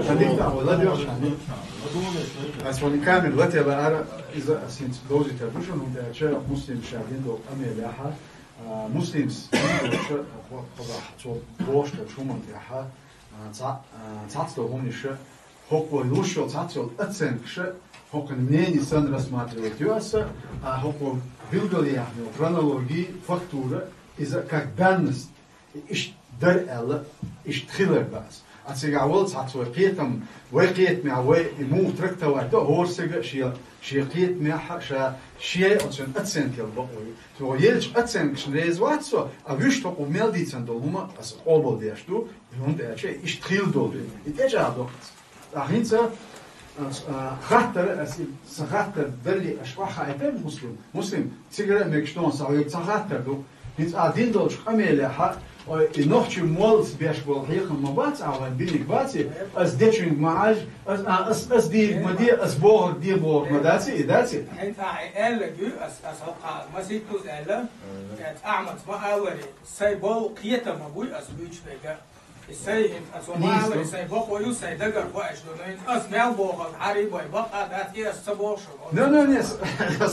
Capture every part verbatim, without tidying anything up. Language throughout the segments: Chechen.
Хадита, вала дёрча. Ас вани камер латела ара, иза ас хӀинца довзийтар ду шуна, хӀунда аьлча Муслим ша дина долу къамелехьа, а, Муслимс, ша, хо-, хо-, цо бохуш долчу хӀуманна тӀехьа, а, цхьа-, а, цхьацдолу хӀуманаша, хӀокхо луш йолу цхьацца йолу оценкаша, хӀокхуьнан мнение санна рассматривать йо аса, а хӀокхо билгалъяьхна йолу хронология, фактура, иза как данность, и иштта дара аьлла, иштта хилар бац. А цигахь волу цхьацца вай кхетам, вай кхетамехь, вай и муха трактовать до, хӀора стага шен, шен кхетамехь, ша, шен оцун оценка яла бакъо ю. Цо еллачу оценкашна реза вац со, а вуьшта хӀокхо мел дийцина долу хӀума аса къобалдеш ду, хӀунда аьлча иштта хилла долу ду. И тӀечӀагӀдо аса. Ткъа хӀинца, а, а, хаттар, аса и сан хаттар далле аша охьахаийтар Муслим. Муслим, цигара а мегаш тохана сан хьоьга цхьа хаттар ду. ХӀинца ахьа дина долчу къамелехьа, ой, и нохчийн моллас беш болу хьехам ма бац ахьа вайн бинарг, бац и? Ас дечуьнга ма Ӏаж, ас, а, ас, ас дийриг ма де, ас бохург де бохург ма дац и, дац и? ХӀинца ахьа и аьлларг ю, ас, ас хӀокху масийттаза аьлла, Ахьмадс ма алларе, сайн болу кхетам ма буй ас буьйцуш берг. И сайн хӀинца ас ма алларе, сайн бакъо ю, сайн дагара хууш ду. Но хӀинца ас мел бохург хьарий бай, бакъ а дац, и ас ца бохуш. Не, не, не, с-,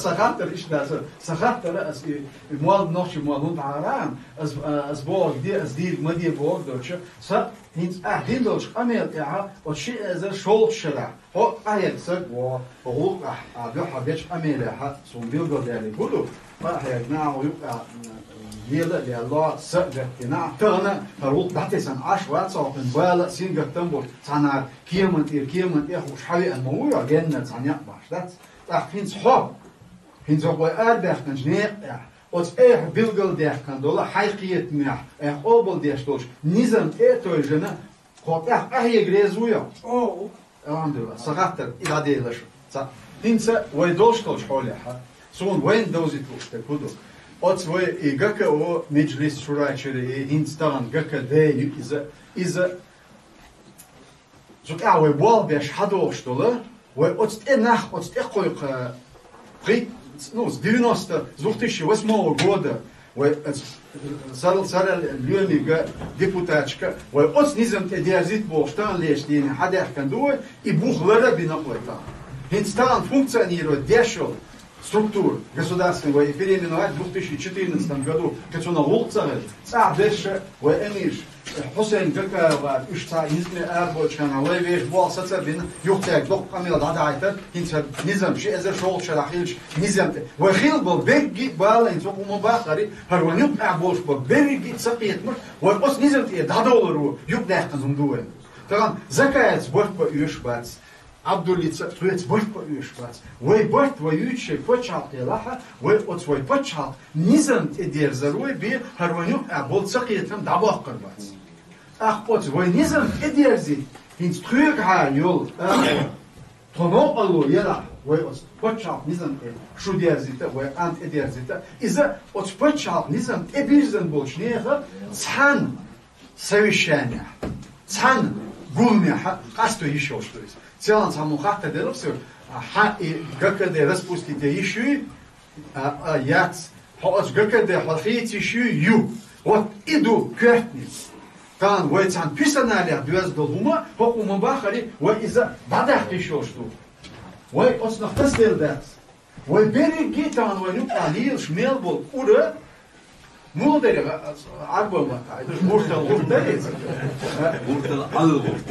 сан хаттар иштта дац. Сан хаттар ас и, и молла, нохчийн молла хӀунда хьахара, ас, а, ас бохург де, ас дийриг ма де бохург доцуш. Сан хӀинца ахьа дина долчу къамел тӀехьа, оцу ши эзар шолгӀачу шарахь, хьо къахьегна стаг ву, хьо гӀуллакхахь, а, дуьхьал дечу къамелехьа, суна билгалдаьллиг гу ду, къахьегна, хьо юкъахь, м, лела а лелла, са а гатдина, тахана хӀара гӀуллакх дӀатесна Ӏаш вац, хьо кхин бала а, сингаттам а болуш, цхьанхьара кеман тӀера кеман тӀе а хууш хьан веана ма ву, хьо геннара цхьа некъ баш дац. ТӀаккха хӀинца хьо, хӀинца хӀокху вай арабаьхкинчу некъа тӀехь, оцу айхьа билгалдаьккхина долу хьайн кхетамехь, айхьа къобалдеш долчу низам тӀе а тевжина, хьо тӀехь къахьега реза вуй хьо? О, АлхьамдулиллахӀ, сан хаттар и дӀаделла шу. Ца. ХӀинца вай долуш долчу хьолехьа, суна вайна довзийта лууш дерг хӀун ду? Оцу вай и ГКО, Меджлис, Шурай чуьра и, хӀинца тахана ГКД ю иза, иза цу тӀехь вай болх беш хьадогӀуш долу, вай оцу тӀе нах, оцу тӀе кхойкху, пхи-, ну, с девяносто, с двух тысячи восьмого года, вай, э, сарал, сарал лоьмига депутаташка, вай оцу низам тӀе дерзийта бохуш, тахана лечу дийне хьадаьхкина ду вай, и бух лара а бина вай тахана. ХӀинца тахана функционировать деш йолу структура государственная, вай переименовать в двух тысячи четырнадцатом году, кхин цунах гӀуллакх ца хилча, цӀахь берш а вай эмирш, Хьусайн Гакаев вара, уьш цхьа хӀинца ме арабойтуш хенахь, вай вешан болх саца а бина, юха цаьрга доккха къамел дӀадахьийтар, хӀинца хӀара низам ши эзар шолгӀачу шарахь хилча низам тӀе. Вай хилла болу берриге а бала, хӀинца хӀокхо ма баххара, хӀара вайн юкъахь болуш болу берриге а ца кхетамаш, вай оцу низам тӀе дӀадовлар ву, юкъадаьккхина хӀума ду вайна. Тахана Закаевца барт бан оьшуш бац. Абдуллица тхоьца барт бан оьшуш бац. Вай барт, вай юьйцуш шайн пачхьалкх делахь а, вай оцу вай пачхьалкх низам тӀе дерзар вай бен, хӀара вайн юкъахь болу цакхетам дӀабоккхур бац. ТӀаккха оцу вай низам тӀе дерзийта, хӀинца тхоьгахьа йолу, а, тхо новкъарло елахь, вай оцу пачхьалкх низам тӀе шу дерзийта, вай къам тӀе дерзийта, иза оцу пачхьалкх низам тӀе бирзина болчу нехан цхьаьна совещанехь, цхьаьна гуламехь къасто йиш йолуш ду иза. Цигахь цхьаммо хаттар делира соьга, а, хьан и ГКД распустить ян йиш юй, а, а, яц, хьо оцу ГКД хьо хийца йиш юй, ю. Вот и ду коьртница. Тахана вай цхьана писаналех доьзна долу хӀума, хӀокхо ма баххара, вай иза дӀадаккха йиш йолуш ду. Вай оцунах тасаделла дац. Вай берриге а тахана вайн юкъахь лелаш мел болу кӀура, муха дара, а, а, Ӏарбойн маттахь, муртал гӀурт дара иза? Муртал Ӏалла гӀурт.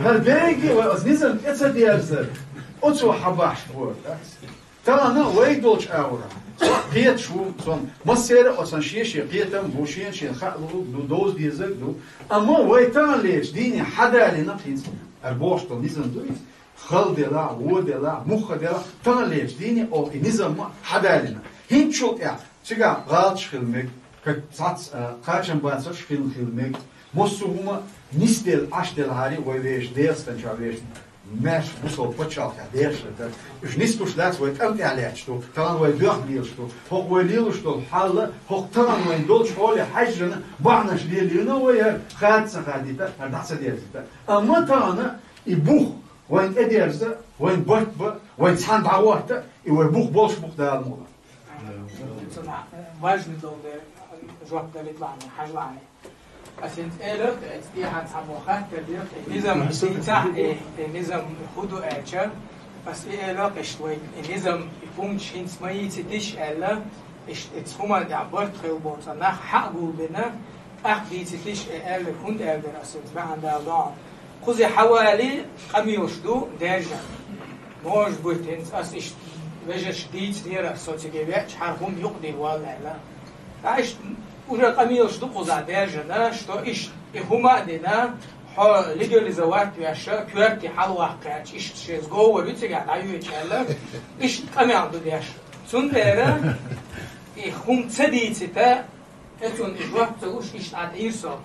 ХӀара берриге а вай оцу низам тӀе ца дерзар, оцо хьан бахьаш бора дац. Тахана вай долчу агӀорахь, со кхеташ ву, сон массеран а оцун шен-шен кхетам бу, шен-шен хаалург ду, довза дезарг ду. Амма вай тахана лечу дийне хьадалийна хӀинца, хӀара бохуш долу низам ду иза. Хала делахь, вон делахь, муха делахь, тахана лечу дийне оха и низам ма хьадалийна. ХӀинцачул тӀаьхьа цигахь гӀалаташ хила мега, как цхьацца, а, кхачам бацарш хила, хила мега. Массо а хӀума нисделла, Ӏаш делахьара, вай вешан, Делан стенчохь вешан, маьрша бусалба пачхьалкхехь дерзар дара. Уьш нислуш дац, вай тӀам тӀехь лаьтташ ду, тахана вай доьхна лелаш ду. ХӀокху вай лелаш долу хьал, хӀокху тахана вайн долчу хьоле хьаьжжина, бахьанаш лелийна вай, хӀара хада ца хадийта, хӀара дӀа ца дерзийта. Амма тахана и бух, вайн тӀедерза, вайн барт бан, вайн цхьаьна дӀагӀотта, и вай бух болуш бу-кх Дала мукъалахь. Цунах важный долу де жоп далийта лаьа, хьажа лаьа. Ас хӀинца элира, эцу тӀехьа цхьа бохаттар дира, и низам дийцахь, и, и низам хӀун ду аьлча, ас и элира иштта вай, и низам, и пункташ хӀинца ма йийцитиш аьлла, иштта эцу хӀуманна тӀехь барт хилла боцу нах хьа а гулбина, тӀаккха дийцитиш, и аьлла, хӀунда аьлла дара ас хӀинца бахьана дала доӀа. Кхуза хьавали къамелаш ду даьржа. Может быть, хӀинца ас иштта вежаршка дийцинера, со цига веача хӀара хӀума юкъадийр валла аьлла. Ткъа иштта уже къамелаш ду кхузахь даьржана, что иштта и хӀума а дина, хьо легализовать веш, коьрте хьалаваккха аьлча, иштта шен сговор ю цигахь дӀайоьдуш аьлла, иштта къамел ду деш. Цундела и хӀума ца дийцита, Эцунна и жоп ца луш, иштта Ӏа тӀера со.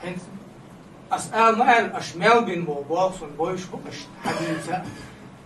ХӀинца ас ала ма аьлла, аша мел бина болу болх суна бовзуш бу, аша хьадийца.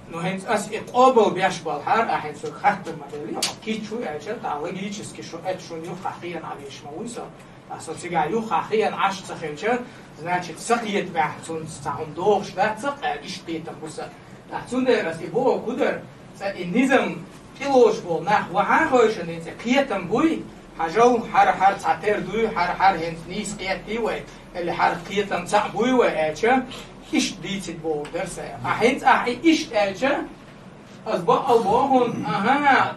Но хӀинца ас и къобал беш балхьара, ахь хӀинца хаттар ма делли, кийча ву аьлча, тӀаккха логически шу эцу шуна юххехь хиъна Ӏа веш ма вуй со. Ткъа со цигахь юххехь хиъна Ӏаш ца хилча, значит, са кхетамехь цунца цхьа хӀума догӀуш дац, ца кхаьа, иштта кхетам бу сан. Ткъа цундела аса и боху кху дара, цкъа и низам тӀелоцуш болу нах вахьа а хевшина, и цкъа кхетам буй, хьажал, хӀара-хӀара цхьатера дуй, хӀара-хӀара хӀинца нийса кхеттий вай, или хӀара кхетам цхьаъ буй вай аьлча, иштта дийцид бохург дара сан. Ахь хӀинца ахь и иштта аьлча, аса бакъал боху хьуна, аха,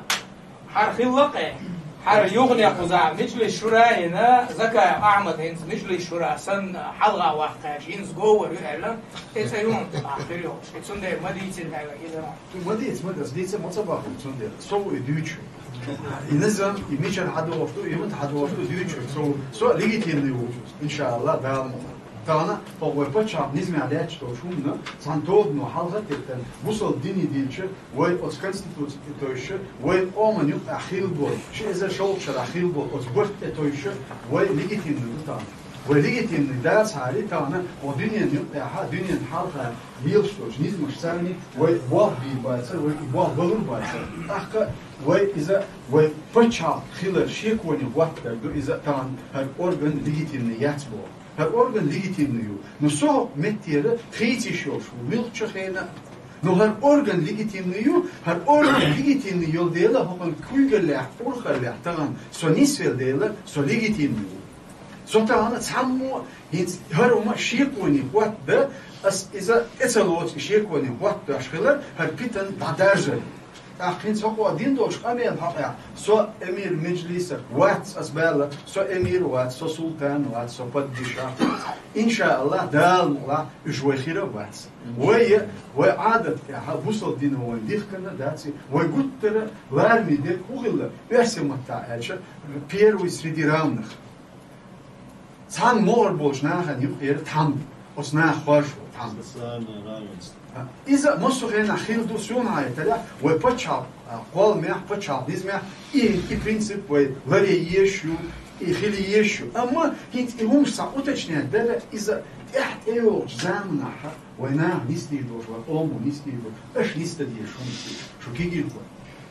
хӀара хилла кхе. ХӀара юханехь кхузахь Меджлис шура а йина, Закаев Ахьмад хӀинца Меджлис шура санна хьалха ваккха аьлча, хӀинца сговор ю аьлла, и цӀа ю хьуна, ахь хир йолуш. И цундела ма дийцина аьлла, и дара. Ма дийца, ма дийца, дийца ма ца баху цундела. Со ву и дуьйцуш. И низам, и мичара хьадогӀуш ду, и муьтӀахь хьадогӀуш ду дуьйцуш. Со ву, со легитимный ву, иншааллах, Дала мукъ лахь. Тахана хӀокху вай пачхьалкх низамехь лаьтташ долчу хӀуманна цхьана тобано хьалха а теттина, бусалба дине динчу, вай оцу конституци тӀе тевжаш, вай къоман юкъахь хилла болу, ши эзар шолгӀачу шарахь хилла болу оцу барт тӀе тевжаш, вай легитимный ду тахана. Вай легитимный дацахьара тахана, хӀокху дуьненан юкъахь, дуьненан хьалха лелаш долчу низамашца вай болх бийр бацара, вай и болх балур бацара. ТӀаккха вай иза, вай пачхьалкх хилар шеконе хӀоттадар ду иза тахана, хӀара орган легитимный яц боху. ХӀара орган легитимный ю. Но со меттера хийца йиш йолуш ву муьлххачу хенахь. Но хӀара орган легитимный ю, хӀара орган легитимный йолу дела, хӀокхуьнан куьйгаллехь, урхаллехь тахана со нисвелла дела, со легитимный ву. Со тахана цхьаммо хӀинца хӀара хӀума шеконе хӀоттадан, ас иза тӀе ца лоцу и шеконе хӀоттадеш хилар, хӀара питана дӀадаржар. ТӀаккха хӀинца хӀокхо дина долчу къамелан хьокъехь, со эмир меджлисах вац ас баьлла, со эмир вац, со султан вац, со паддишах вац. Иншааллах, Дала мукъ лахь, уьш вай хир а бац. Вай, вай Ӏадат тӀехь, бусалба дино вайн дихкина дац, вай гуттара лараме дерг хӀун хилла, оьрсийн маттахь аьлча, первый среди равных. Цхьана могӀара болчу нахана юкъера тхьамда, оцу наха хоржуш волу тхьамда. Социальное равенство. А, иза массо а хенахь хилла ду, суна хетарехь, вай пачхьалкх, а, кхолламехь, пачхьалкх низамехь и, и принцип вай ларъян езаш ю, и хила езаш ю. Амма хӀинца и хӀумаш цхьа уточнять дара, иза тӀаьхьа тӀейогӀучу заманахь вай наха нисдийр долуш, вай къомо нисдийр долуш, аша нисдан дезаш хӀуманаш ду, шу кегийрхой.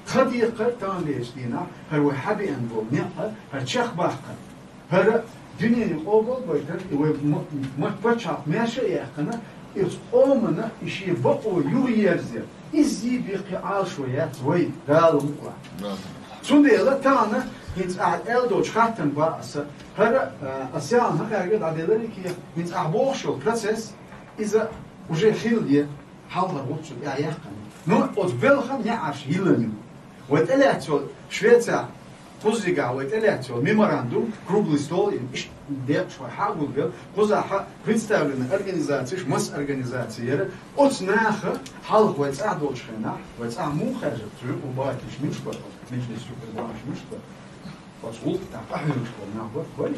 Тхан декхар таханлерчу дийнахь, хӀара вай хьабеана болу некъ, хӀара чекхбаккхар. ХӀара дуьненан къобал а байтар, и вай ма-, ма-, пачхьалкх маьрша а яьккхина, и оцу къомана и шен бакъо юхаерзаян, иззий беккхий Ӏалашо яц вай, Дала мукъ лахь. Цундела тахана хӀинца ахьа аьлла долчу хаттарна бан аса, хӀара, а, аса яьлла хьан аьрга дӀаделлариг, хӀинца ахьа бохуш йолу процесс, иза уже хилла е. Хьалхара гӀуллакх тӀехь яьккхина. Ну, оцу белхан неӀарш йиллина ю. Вай тӀелаьцна йолу Швецехь, кхуззигахь вай тӀелаьцна йолу меморандум, круглый стол, иштта декъаш вай хьагулбелла, кхузахь представленный организацеш, масса организаци яра, оцу наха хьалха вай цӀахь долчу хенахь, вай цӀахь муха хаьржира, цу юкъа бахийтинарш муьлш бара, меджлис юкъа баханарш муьлш бара. Оцу гӀуллакхах къахьоьгуш болу нах бара, бара.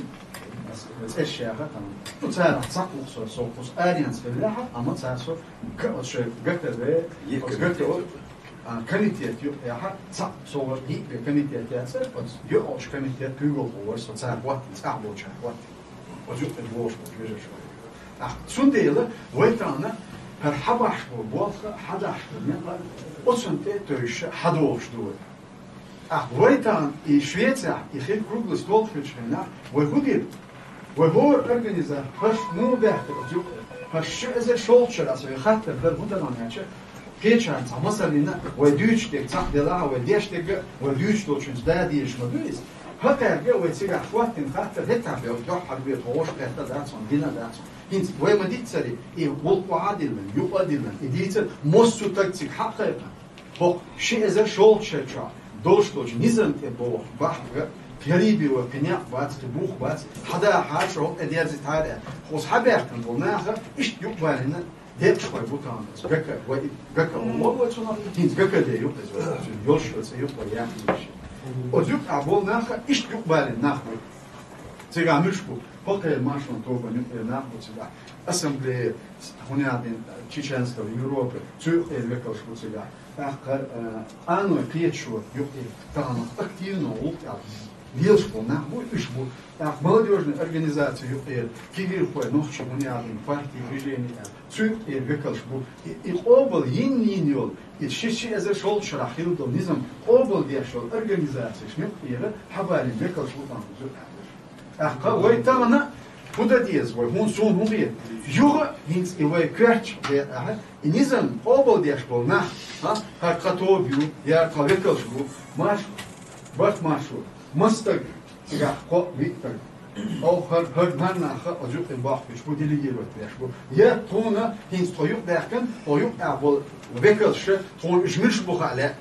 Ас, ас цӀерш яха там. Ну, царах цхьаъ ву со, со кхуза аренца хиллехьа, амма цара со га-, оцу шайн ГТВ, оцу ГТО, а, комитет ю, яха, цхьаъ со вара йиъ бен комитет яцара, оцу йоӀалгӀачу комитет куьйгалхо вара со, цара хӀоттийна, цӀахь болчара хӀоттийна. Оцу юкъа тӀе вогӀуш болчу вежарша вара. ТӀаккха цундела вай тахана хӀара хьабахьаш болу болх, хьадахьаш болу некъ, оцунна тӀе а тевжаш, хьадогӀуш ду вай. ТӀаккха вай тахана и Швецехь, и хир круглый стол хилчу хенахь, вай хӀун дира? Вай хӀора организатор, хӀорш муха баьхкира оцу юкъе? ХӀорш ши эзар шолгӀачу шарахь аса вай хаттар дара, хӀун дара аьлча, кхечарна цхьа масаллина, вай дуьйцуш дерг цхьаъ делахь а, вай деш дерг а, вай дуьйцуш долчуьнца да дезаш ма ду иза. ХӀокхаьрга вай цигахь хӀоттийна хаттар хӀетахь бел дуьххьара бе тхо вовшах кхетта дац хьуна, гина дац хьуна. ХӀинца вай ма дийццари, и гӀуллакх охьа а диллина, юкъа а диллина, и дийцар массо а таг цига хьакхайкхина. ХӀокху ши эзар шолгӀачу шарчохь долуш долчу низам тӀе боху бахьана, гӀарибий вай кхин некъ бац, кхин бух бац, хьадахьара шу хӀокху тӀе дерзийтахьара аьлла. Оцу хьабаьхкина болу наха иштта юкъабалийна декъашхой бу тахана. Гака, вай, Гака ма вай цунах, хӀинца Гака де юкъа иза, цуьнан йолуш йолу цӀе юкъа вай яхна йиш. Оцу юкъахь болу наха иштта юкъабалийна нах бу. Цигахь муьлш бу? Пакхеран маршонан тобанан юкъера нах бу цигахь. Ассамблея, хӀунда аьлла, Чеченского Европы, цу юкъера векалш бу цигахь. ТӀаккха, э, къаной кхеташо юкъера тахана активно гӀуллакх тӀехь лелаш болу нах бу, уьш бу. ТӀаккха молодёжная организация юкъера, кегирхой, нохчий, хӀунда аьлла, партии, движений аьлла, цу юкъера векалш бу. И, и къобал йинна-йинна йолу, и ши, ши эзар шолгӀачу шарахь хилла долу низам къобал деш йолу организацияшна юкъера хьабалийна векалш бу тахана цу юкъахь. ТӀаккха вай тахана хӀун дан деза вай, хӀун, суна хӀун хета? Юха хӀинца и вай коьртачу декъехь, и низам къобал деш болу нах, а, хӀара тхан тоба ю, я тхан векалш бу, марш, барт маршо, маса стаг, цигахь кхоъ, виъ стаг. Оха хӀара, хӀара нах а оцу юкъе бохкуьйтуш бу, делегировать деш бу. Я тхуна хӀинца тхо юкъадаьхкина, тхо юкъахь болу векалша, тхуна уьш муьлш бу хаа лаьа.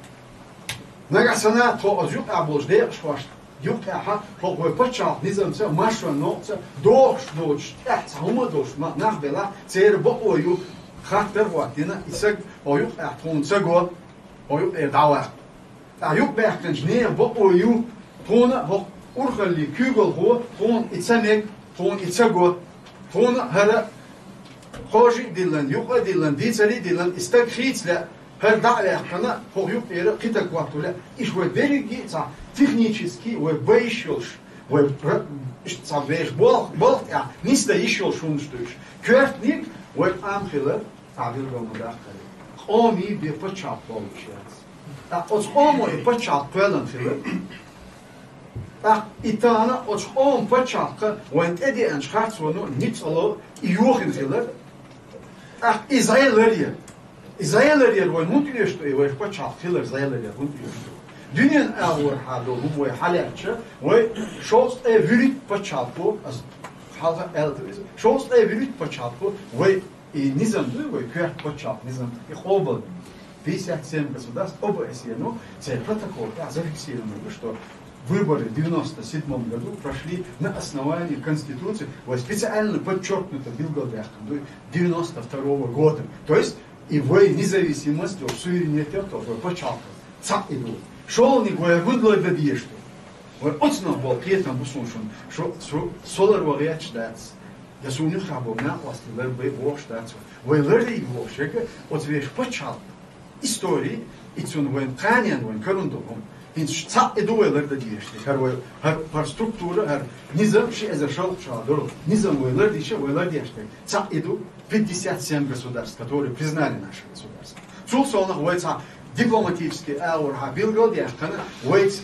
Нагахь санна тхо оцу юкъахь болчу декъашхошна юкъахь, хӀокху вай пачхьалкх низамца, маршонан новкъаца дохуш доцуш, тӀехь цхьа хӀума а долуш ма-, нах белахь, церан бакъо ю, хаттар а хӀоттийна, и стаг хӀокху юкъахь тхуна ца го, хӀокху юкъера дӀаваккха. Ткъа юкъабаьхкинчу нехан бакъо ю, тхуна хӀокху урхаллин куьйгалхо, тхуна и ца мега, тхуна и ца го, тхуна хӀара кхожий а диллина, юкъа а диллина, дийцарий а диллина, и стаг хийца лаьа, хӀара дӀа а ваьккхина, хӀокху юкъера кхин стаг хӀоттор лаьа. Иштта вай берриге а цхьа технически вай бан йиш йолуш, вай ра-, иштта цхьа вешан болх-, болх тӀехь нисдан йиш йолуш хӀуманаш ду уьш. Коьртаниг вай къам хилар, цхьа билгал ма даккхара, къомий бен пачхьалкх кхоллуш яц. ТӀаккха оцу къомо и пачхьалкх кхоьллина хилар. ТӀаккха и тахана оцу къоман пачхьалкхо вайна тӀедеанчу харцоно ницкъ а ло, и йохийна хилар. ТӀаккха и зӀе ларъяр. И зӀе ларъяр вайна хӀунда оьшу ду, и вайша пачхьалкх хилар зӀе ларъяр хӀунда оьшу ду? Дуьненан агӀорхьа долу хӀума вай хьалаьцча, вай шовзткъе вуьрхӀитта пачхьалкхо, аса хьалха аьлла ду иза, шовзткъе вуьрхӀитта пачхьалкхо вай и низам ду, вай коьрта пачхьалкх низам, и къобал. Пятьдесят семь государств, О Б С Е, ну, церан протокол тӀехь зафиксировано ду, что выборы в девяносто седьмом году прошли на основании Конституции, вай специально подчеркнуто билгалдаьккхина ду, девяносто второго года. То есть и вай независимость, вай суверенитет, вай пачхьалкх цхьаъ и ду. ШолгӀаниг вай хӀунда лардан дезаш ду? Вай оцунах болу кхетам бу суна шуна, шо, шо, со ларван гӀерташ дац. Я суна юххехь болу накъостий ларбай бохуш дац вай. Вай ларйийна бохуш ерг оцу вешан пачхьалкх истори, и цунна вайн кханенна вайн карун долу хӀума. ХӀинца цхьаъ и ду вай лардан дезаш дерг. ХӀара вай, хӀара, хӀара структура, хӀара низам ши эзар шовзткъа шо долу низам вай лардича, вай лардеш дерг. Цхьаъ и ду пятьдесят семь государств, которые признали наше государство. Цул совнаха вай цхьа дипломатический агӀор хьан билгалдаьккхина, вайца,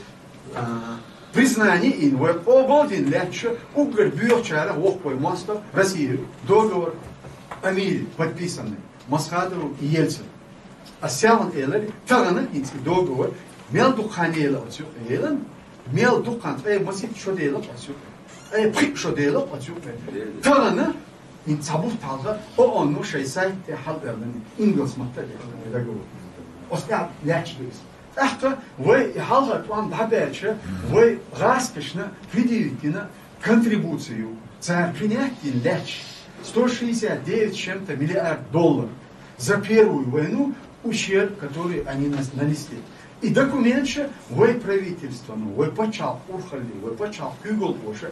а, признание йина, вай къобалдина лаьтташ уггар боьхачарах воккху вай мостагӀа Россия договор о мире подписанный Масхадовым и Ельциным. Ас сехьа элира, тахана хӀинца и договор мел дукха хан ела оцу юкъе елан, мел дукха хан, ткъе масийтта шо дела оцу юкъе. Ткъе пхиъ шо дела оцу юкъе. Тахана хӀинца цхьа бутт хьалха О О Н-у шайн сайт тӀе хьалаоьллина, ингалс матта а тӀе договор. Оцу тӀехь лаьтташ ду иза. ТӀаккха вай и хьалха тӀом дӀабаьлча, вай гӀазкхашна предъявить йина контрибуцию, цара принять йина лаьтташ сто шестьдесят девять с чем-то миллиард доллар за первую войну, ущерб, который они нас нанесли. И документаша вай правительствано, вай пачхьалкх урхалле, вай пачхьалкх куьйгалхоша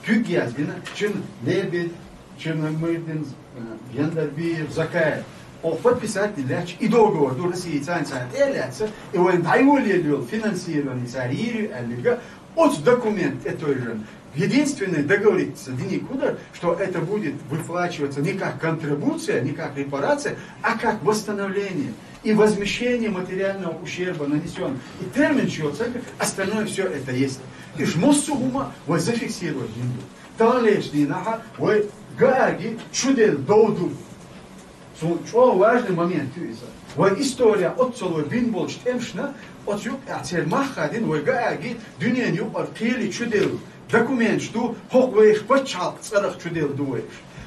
куьг яздина, Черн-, Лебедь, Черномырдин, э, Гендарбиев, Закаев. Оха подписать дина лаьтташ и договор ду Россия царна, царна тӀе а лаьцна, и вайн дӀайолаелла йолу финансирование цара йийр ю аьлларг, оцу документ тӀе тойжан. Единственное, договориться диниг хӀун дара, что это будет выплачиваться не как контрибуция, не как репарация, а как восстановление и возмещение материального ущерба, нанесённого. И термин чего церга, остальное всё это есть. И ж массо а хӀума вай зафиксировать дина ду. Таханлерчу дийнахьа вай Гааге чу делла дов ду. Цу чӀогӀа важный момент ю иза. Вай история оццул вай бин болчу тӀемашна, оцу юкъехь церан мах хадийна, вай гааги дуьненан юкъара кхеле чуделла документаш ду, хӀокху вайх пачхьалкх цӀарах чуделла ду вайш.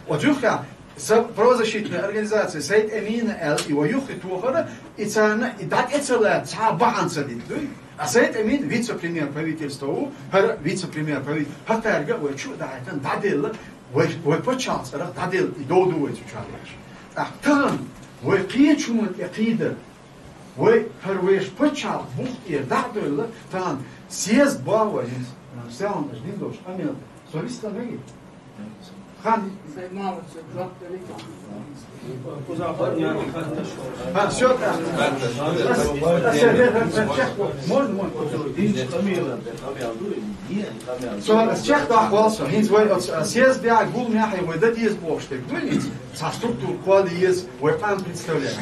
Оцу юххехь сан правозащитная организация Сайт Эмина аьлла, и вай юххе тохара, и царна и дӀа тӀе ца лаьцна цхьа а бахьана ца дина дуй. А Сайт Эмин вице-премьер правительства ву, хӀара вице-премьер правитель, хӀокхаьрга а вай чу а дахьийтина дӀаделла, вай, вай пачхьалкх цӀарах дӀаделла, и дов ду вай цу чохь деш. ТӀаккха тахана вай кхечу хӀуманна тӀе кхийдар, вай хӀара вешан пачхьалкх бух тӀера дӀа а девлла, тахана съезд боху вай хӀинца, Селхана аша дина долуш къамел, со вист дан мегий? Хан. Ха, всё, да. Можно, можно. Со ас чекхдаккха волу со. ХӀинца вай оцу, а, съездехь гулмехь вай дан деза бохуш дерг ду хӀинца. Цхьа структура кхолла еза вай къам представлять.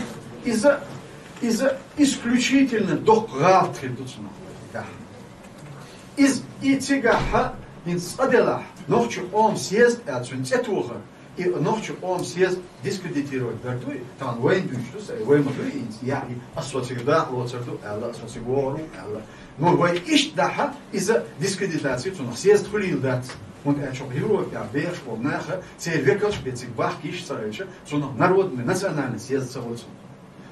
Иза, иза исключительно доккха гӀалат хир ду цунах. Иза и цигахь хӀинца цкъа делахь, нохчийн къоман съезд аьлла цуьнан цӀе тохар, и нохчийн къоман съезд дискредитировать дар дуй, тахана вайна дуьйцуш ду сан, вай ма дуй хӀинца, яхь, ас со цига дакъа лоцур ду аьлла, ас со цига вогӀур ву аьлла. Но вай иштта дахь, иза дискредитация цунах съезд хуьлийла дац. ХӀунда аьлча Европехь бехаш болу наха, церан векалш бен цига бахка йиш ца хилча, цунах народный, национальный съезд ца хуьлу цунах.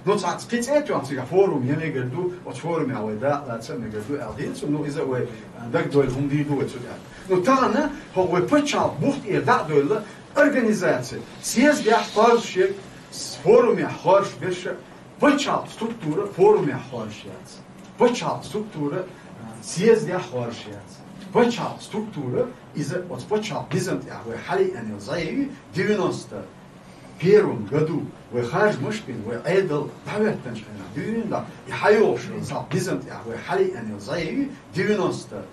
Ну, цхьацца кхин цӀе а тоьхна, цигахь форум ян мегар ду, оцу форумехь вай дакъа лаца а мегар ду аьлла хета суна, ну, иза а вай, а, дагадойла хӀума дийр ду вай цу тӀехь. Ну, тахана хӀокху вай пачхьалкх бух тӀера дӀа а девлла, организация, съездехь хоржуш ерг, с-, форумехь хоржуш берш а, пачхьалкх структура форумехь хоржуш яц. Пачхьалкх структура, а, съездехь хоржуш яц. Пачхьалкх структура, иза оцу пачхьалкх низам тӀехь вай хьалаайина йолу зӀе ю, девяносто первом году вай харжамаш бина, вай Ӏедал дӀахӀоьттинчу хенахь дуьйна, и хьайогӀуш йолу цхьа низам тӀехь вай хьалаайина йолу зӀе ю, девяносто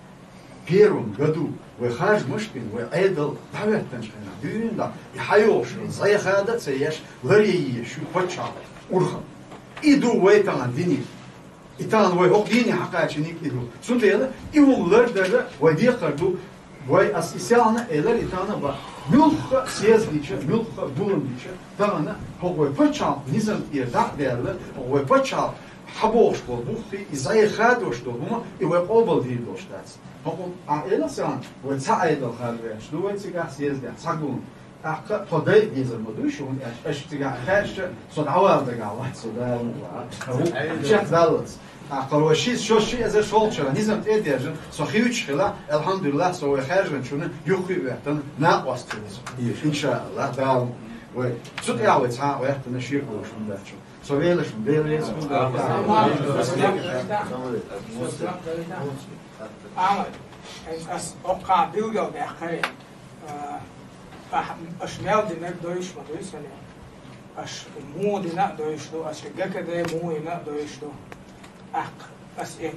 первом году вай харжамаш бина, вай Ӏедал дӀахӀоьттинчу хенахь дуьйна, и хьайогӀуш йолу зӀе хада а ца еш, ларъян езаш ю пачхьалкх урхалла. И ду вай тахана динарг. И тахана вай хӀокху дийне хьакхачийнарг и ду. Цундела и хӀума лардар вай декхар ду. Вай ас и селхана а элира, и тахана а боху. Муьлхха а съезд дича, муьлхха а гулам дича, тахана хӀокху вай пачхьалкх низам тӀера дӀа а даьлла, хӀокху вай пачхьалкх хьабохуш болу буххий, и зӀе хадош долу хӀума, и вай къобалдийр долуш дац. ХӀокху ахь элира селхана, вай цхьа Ӏедал харжа ваьлча ду вай цигахь съездехь, цхьа гулам. ТӀаккха тхо дайа дезар ма дуй шу, хӀунда аьлча аша цигахь хаьрча, со дӀавала дагахь вац, со Дала мукъа. Чекхдаллалц. ТӀаккха вай ши, шо ши эзар шолгӀачу шарахь низам тӀе а даьржина, со хуьйцуш хилахь, алхьамдулиллахӀ, со вай хаьржинчунна юххе а хӀоьттина, накъост хила со. ИншааллахӀ, Дала мукъа. Вай цу тӀехь вай цхьа а гӀоьттина шекъалуш хӀума дац. Со велаш хӀума, Дела реза хуьлда. Ахьмад, ас хӀокхахь билгалдаьккхина. А, ахь, аша мел динарг довзуш ма дуй суна. Аша муха дина а довзуш ду, аша ГКД муха йина а довзуш ду. ТӀаккха ас и,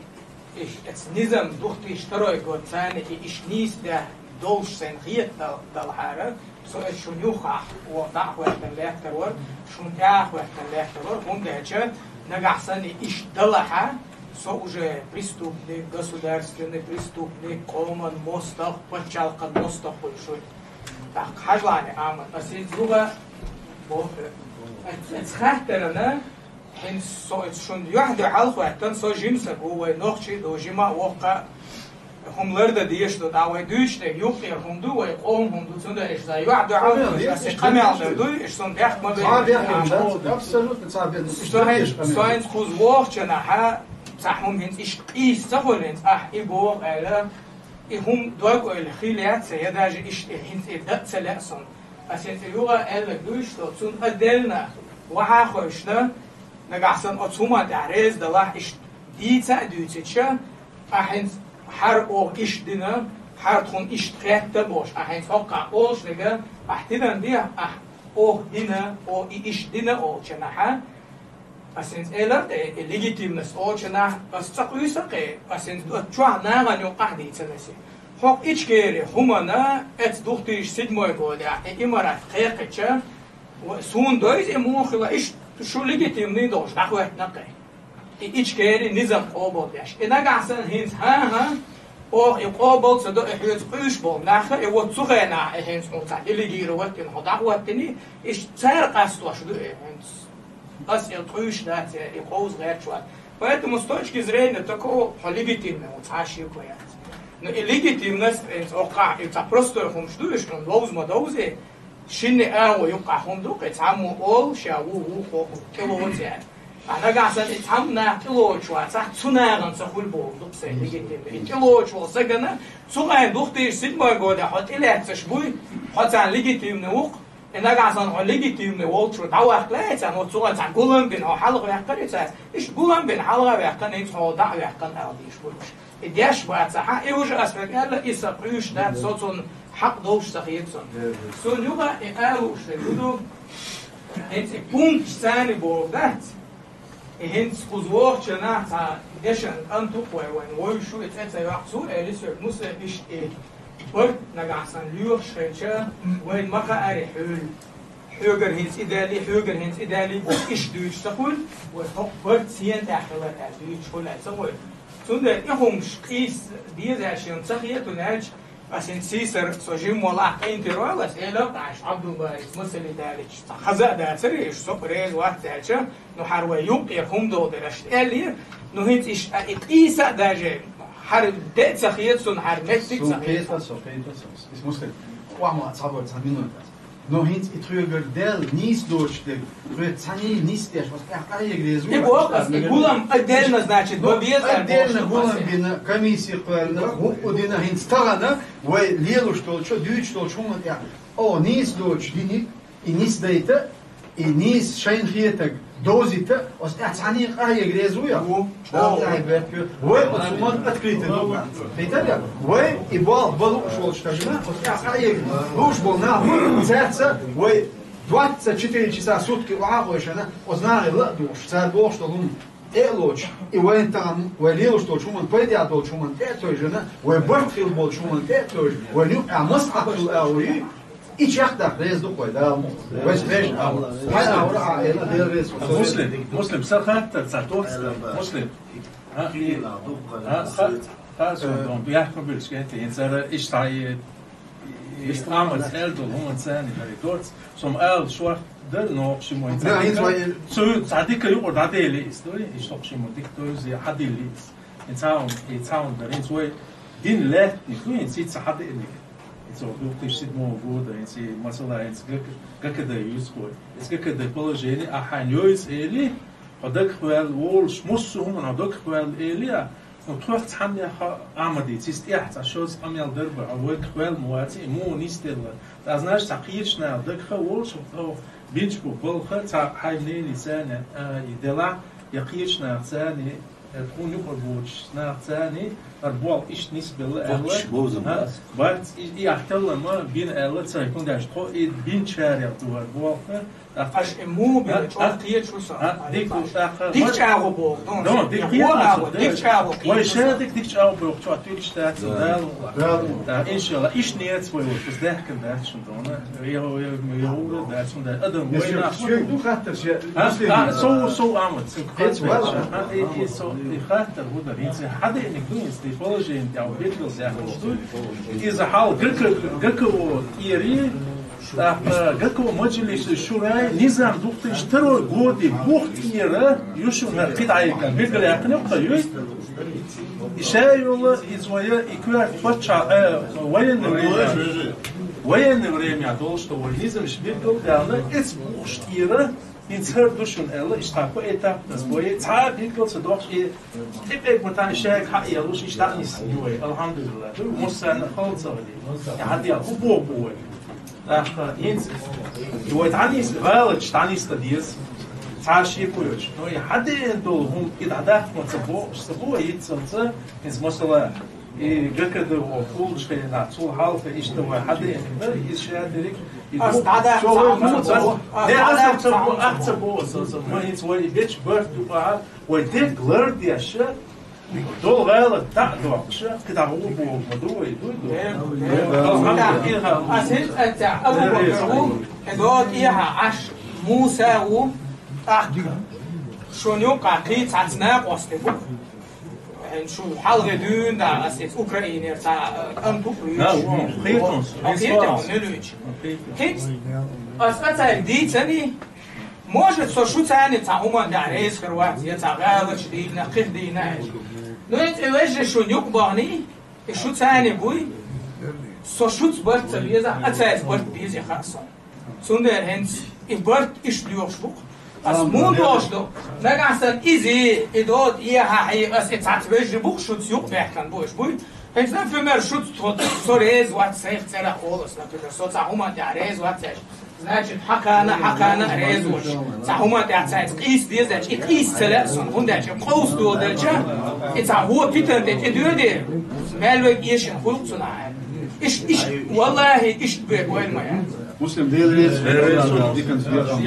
и, эцу низам две тысячи второй год царна и иштта нийса де долуш сайна хета дал-, далхьара, со эцу шуна юххехь, вон дӀа а хӀоьттина лаьттар вара, шуна тӀе а хӀоьттина лаьттар вара, хӀунда аьлча нагахь санна и иштта далахьа, со уже преступник, государственный преступник, къоман мостагӀ, пачхьалкхан мостагӀ хуьлуш ву. ТӀаккха хьажалахь, Ахьмад, ас иза юха боху. Эц-, эцу хаттарана, хӀинца со эцу шуна юьхь-дуьхьал хӀоьттина, со жима саг ву, вай нохчий ду, жима а воккха а хӀума лардан дезаш ду, тӀаккха вай дуьйцуш дерг юккъера хӀума ду, вай къоман хӀума ду, цундела иштта юьхь-дуьхьал, къамел, аса къамел дар дуй, иштта суна бехк ма бе. Абсолютно цхьа бен. Со хӀинца, со хӀинца кхуза вогӀучунахьа, цхьа хӀума хӀинца иштта къийса ца хуьлу хӀинца, ахь и боху аьлла, и хӀума дог-ойла хила яц сан, я даже иштта хӀинца и дан а ца лаьа суна. Аса хӀинца юха аьлларг дуй, что цунна а делла, вахьа а хевшина, нагахь санна оцу хӀуманна тӀехь реза далахь, иштта дийца а дуьйцича, ахь хӀинца хӀара оха иштта дина, хӀара тхуна иштта хетта а бохуш, ахь хӀинца хӀокхахь олуш дерг, ахь тидам де, ахь оха дина, оха и иштта дина олучунахьа, аса хӀинца элира тӀе, и легитимность олучунахь, аса ца кхуьйсу кхе, аса хӀинца оцу чохь нахана юккъахь дийцина аса. ХӀокху Ичкери хӀуманна, эцу две тысячи седьмой годехь, и имарат кхайкхича, ва-, суна довза и муха хила, иштта шу легитимный долуш дӀахӀоьттина кхе. И Ичкери низам къобалдеш. И нагахь санна хӀинца, хӀан-хӀа, Оха и къобал ца до, и хьоьца къуьйсуш болу нах, и вот цу хенахь, и хӀинца хьуна цхьа делегировать дина, хьо дӀахӀоттийний, иштта цара къастош ду, и хӀинца. Ас и къуьйсуш дац, и къовса гӀерташ вац. Поэтому с точки зрения такого, хьо легитимный ву, цхьа а шеко яц. Но и легитимность, хӀинца оккхахь, и цхьа простой хӀумаш ду, иштта хьуна ловза ма довзий, шинна агӀо юккъахь хӀума ду, кхин цхьаммо олу, ша ву, ву, хӀокху тӀелоцу аьлла. Ткъа нагахь санна и цхьамма нах тӀелоцуш вацахь, цу нахана ца хуьлу бохург ду-кх сайн легитимный. И тӀелоцуш волу сагана, цу хенахь две тысячи седьмой годехь хьо тӀелаьцнарш буй, хьо царна легитимный ву-кх, и нагахь санна хьо легитимный волчуьра дӀаваккха лаьий царна, вот цу хенахь цхьа гулам бина хьо хьалха ваьккхарий цара, иштта гулам бина хьалха ваьккхина, хӀинца хьо дӀа а ваьккхина ала дийш бу уьш. И деш бацахь, и уже ас хьоьга аьлла, и сан къуьйсуш дац, со цунна хьакъ долуш ца хета суна. Суна юха и ала лууш дерг хӀун ду? ХӀинца и пункташ царна бохург дац. И хӀинца кхуза вохучу нах цхьа дешан кӀант ву-кх вай, вайна вевзаш ву, и цӀе ца йоккху цо, элира соьга, Муслим, иштта и барт нагахь санна лоьхуш хилча, вайна ма хаара хьуьлла. Хьоьгара хӀинца и даьллий, хьоьгара хӀинца и даьллий бохуш, иштта дуьйцуш ца хуьлу, вай хӀокху барт сена тӀехь хилар аьлла дуьйцуш хуьлу аьлла ца гӀойла. Цундела и хӀумаш къийса деза аьлла шена ца хета, хӀунда аьлча ас хӀинца сийсара со жима волахь къинтӀера ваьлла, ас элира Ӏаш Ӏабдулбарис масале далийча, цхьа хаза а дацара, иштта со а реза вац аьлча, ну, хӀара вай юккъера хӀума долу дерг аша аьллера, ну, хӀинца иштта и къийса а даже, хӀара де а ца хета суна, хӀара меттиг а ца хета. Со кхета, со кхета, со. Ис Муслим, къоман цхьаболу цхьа минута. Но хӀинца и тхоьгара даьлла нийса доцуш дерг, тхоьца цхьаьний нисдеш, оцу тӀехь къахьега реза ву. И боху ас, и гулам отдельно, значит, бо беза отдельно гулам бина, комисси кхоьллина, хӀуъу дина, хӀинца тахана вай лелош долчу, дуьйцуш долчу хӀуманна тӀехь, о, нийса доцуш диниг, и нисдайта, и нийса шайна хетаг довзийта, оцу тӀехь цхьаьний къахьега реза ву я? Ву. Вай оцу хӀуманна открыто ду. Хетарий? Вай и болх бан лууш волчу тажна, оцу тӀехь къахьега лууш болу нах бу, цаьрца вай двадцать четыре часа сутки охьа а гӀойшина, оцу нахе ла а дугӀуш, цара бохуш долу хӀума тӀе а лоцуш, и вайна тахана, вай лелош долчу хӀуманна, пайда долчу хӀуманна тӀе а тевжина, вай барт хила болчу хӀуманна тӀе а тевжина, вай юкъахь маслаӀат хуьлу агӀо юй, и чекхдаккха реза ду-кх вай, Дала мукъ лахь. Вайца вежа агӀо. Хьайна агӀора а Ӏела, Дела реза хуьлда. Муслим, Муслим, сан хаттар цхьа тоьхна, Муслим. А, а, ха-, ха-, сон дон, бехк ма билла, кӀентий, хӀинца ара иштта хьан и, и, и къамаца аьлла долу хӀуманца царна хӀара доц. Со ма аьлла, шорта дара, но ши мо хӀинца. Да, хӀинца вай. Цу, цхьа дика юкъара дӀаделли иза, дуй? Иштта ши мо дика дойзи, хьадилли иза. ХӀинца хьан, хӀинца хьан дара, хӀинца вай дина лаьттаниг ду, хӀинца хӀинца хьадеаниг. ХӀинца вай две тысячи седьмого года, хӀинца и масала, хӀинца ГК-, ГКД юьйцу вай. Иза ГКД положение, ахь хьайна йойза эли, хьо дагахь ваьлла волуш, муссо а хӀуманна хьо дагахь ваьлла эли, а, ну, тхох цхьаннех а ма дийца, иза тӀехь цхьа шозза къамел дар бан, хьо вайгахь ваьлла ма ваций, и муха нисделла. ТӀаккха, значит, цхьа кхечу наха дагахь а волуш, хьо бинчу бу балха, цхьа хьайн ненан царна, а, и делахь, я кхечу наха царна, э, тхуна юкъара боцуш наха царна, хӀара болх иштта нисбелла аьлла. Боккхуш бовзам бац. Бац, и, и ахь таллама бина аьлла ца, хӀунда аьлча тхо и бинчарех ду хӀара болх, тӀаккха аша и муха бина, а, чӀогӀа а, кхеташ ву со. А, дика ву, тӀаккха дика чӀагӀо боху, дон, дон, дика кхеташ ву, дика чӀагӀо кхеташ ву. Вай ша дика, дика чӀагӀо боху, чохь туьллуш дац, Дала мукъ лахь. Дала мукъ лахь. ТӀаккха, иншалла, иштта нец вай ву, иза даьхкина дац шуна, дона. Я, я, я, ура дац шуна, дац. Адам вай нах. Шуьга ду хаттарш, я, а, Муслим, а, со, со амат, ца хаттар, а, и, и, со, и хаттар хӀун дара, хӀинца хьадеаниг ду, хӀинца и положение тӀехь билггал даьхкаш ду. Иза хьал ГК, ГКО тӀера, тӀаккха ГКО Маджлис шурай низам две тысячи второй года бух тӀера ю шуна хӀара кхидӀа яьккхина, билггал яьккхина ю-кх, юй? И ша йолу, иза вай, и коьрта паччахь, э, военное время, военное время долуш ду вай низамаш билггал даьлла, эцу бухаш тӀера, хӀинца хӀара ду шуна аьлла, иштта поэтапно вай, цхьа а билггал ца дохуш, и тӀе-, тӀе-, ма тан шайга хьаъ ялуш, иштта а нисса ю вай, алхьамдулиллахӀ. Ду, муссарна хала ца хилий. И хьан дел, хӀун боху вай? ТӀаккха хӀинца и вай дӀанис-, гӀалаташ дӀанисдан деза. Цхьа а шеко йоцуш. Но и хьадеана долу хӀума и дӀадаккха ца бохуш, ца боху, иццалца, хӀинца масала, и ГКДО хуллучу хенахь, цул хьалха иштта вай хьадеана дара, иза ша дерриг, и ас ду-, дӀадаккха со вай ца боху, ас де, ас дӀадаккха ца боху, ца ах ца боху, аса, аса, ма хӀинца вай и бечу барт юкъахь, вай дерриг лардеш, долу гӀалат дӀа а доккхуш, кхидӀа гӀо боху ма ду вай, дуй ду? Э, э, алхьамдулиллахӀ. Ас хӀинца а ца, Абу Бакр ву, и дота тӀехьа Ӏаш Муса ву, тӀаккха шуна юккъахь кхин цхьацца накъостий бу. Шу хьалхе дуьйна да ас иза Украинера цхьа, э, кӀант ву кхуьйчу. Да, вон, кхеташ. Вон кхеташ, вон. Нуьлуьйчу. ХӀинца ас цхьа цаьрга дийцани, может, со шуьца цхьана цхьа хӀуманна тӀехь реза хир вац, я цхьа гӀалаташ дийна, кхин дийна аьлла. Ну, и тӀе вежарий шуна юкъа бахний, и шуьца цхьана буй, со шуьца барт ца безахь, а цаьрца барт беза хаьа сона. Цундела хӀинца и барт иштта лоьхуш бу-кх. Ас муха бохуш ду? Нагахь санна иза, и дода, и хьан хьий, ас и цхьацца вежарий бу-кх шуьца юкъа баьхкина бу, уьш буй? ХӀинца, например, шуьца тхо, со реза вац, сайх цӀерах олу ас, например, со цхьа хӀуманна тӀехь реза вац аьлча, значит, хьан кхана, хьан кхана а реза волуш, цхьа хӀуманна тӀехь цхьацца къийса деза аьлча, и къийса ца лаьа сона, хӀунда аьлча и къовса дола делча, и цхьа вон питана тӀе тӀедоьде, мел верг эшина хуьлу-кх цунах. Иш, иш, валлахӀи, иштта бен ойла ма яц. Муслим, Дела реза хуьлда, диканца бекъам.